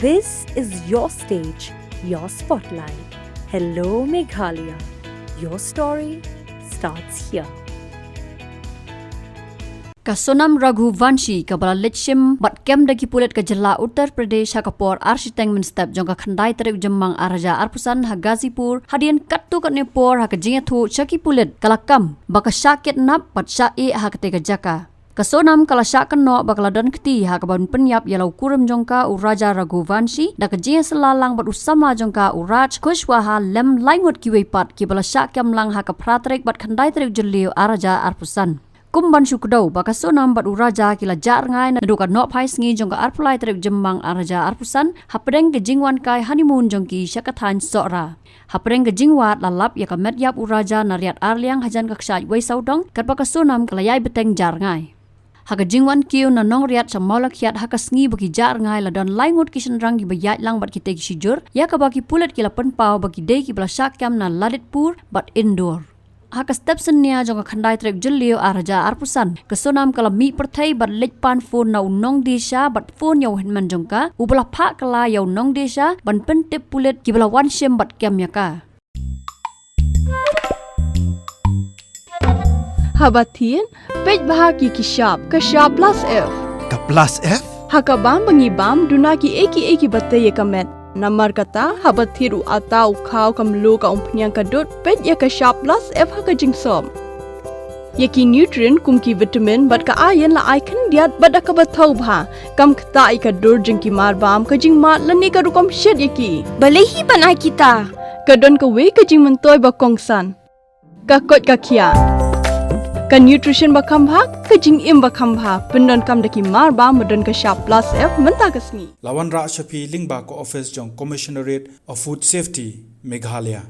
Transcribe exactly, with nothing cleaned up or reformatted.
This is your stage, your spotlight. Hello, Meghalaya. Your story starts here. Ka Sonam Raghuvanshi, kaba la leit shim bad kem da ki pulit ka jylla Uttar Pradesh ha ka por ar shiteng mynstep jong ka khyndai tarik u Jymmang ar hajar arphew san ha Ghazipur, hadien katto katne por ha ka jingïathuh sha ki pulit ka la kam ba ka shah kidnap bad shah ïeh ha katei ka jaka. Ka Sonam ka la shah kynnoh ba ka la don kti ha kaban pynïap ïa la u kurim jong ka u Raja Raghuvanshi da ka jingïasylla lang bad u samla jong ka u Raj Kushwaha lem lai ngut kiwei pat kiba la shah kem lang ha ka phra tarik bad khyndai tarik Jylliew ar hajar arphew san. Kum ban shu kdew ba ka Sonam bad u Raja ki la jah rngai naduh ka nohphai sngi jong ka arphew lai tarik Jymmang ar hajar arphew san hapdeng ka jingwan kai honeymoon jong ki sha ka thaiñ Sohra. Hapdeng ka jingwad la lap ïa ka met ïap u Raja na riat arliang hajan ka kshaid wei sawdong katba ka Sonam ka la ïai bteng jah rngai. Ha ka jingwan kiew na Nongriat sha Mawlakhiat ha ka sngi ba ki jah rngai la don lai ngut ki shynrang kiba ïaid lang bad kitei ki shijur, ïa kaba ki pulit ki la pynpaw ba ki dei kiba la shah kem na Lalitpur bad Indore. Ha ka step synñia jong ka khyndai tarik Jylliew ar hajar arphew san, ka Sonam ka la mih pyrthei bad leit pan phone na u nongdie sha bad phone ïa u hynmen jong ka, uba la phah kylla ïa u nongdie sha ban pyntip pulit kiba la wan shim bad kem ïa ka. Haba thied, peit bha ki ki shap, ka shap plus F. Ka plus F? Ha ka bam ba ngi bam, duna ki ei ki ei kiba tei ïa ka met. Namar kata, haba thied u atta, u khaw, ka mluh, ka umphniang, ka dud, peit ïa ka shap plus F ha ka jingsop. Ïa ki nutrient kum ki vitamin bad ka iron la ai khyndiat bad da kaba thaw bha. Kam ktah ïa ka dur jong ki mar bam, ka jingmad lane ka rukom shet ïa ki. Balei hi ban ai kita? Ka don kawei ka jingmyntoi ba kongsan. Ka koit ka khiah. Ka nutrition ba kham bha, ka jingim ba kham bha. Pyndonkam da ki mar bam ba don ka shap plus F mynta ka sngi. La wanrah sha phi lyngba ka office jong Commissionerate of Food Safety, Meghalaya.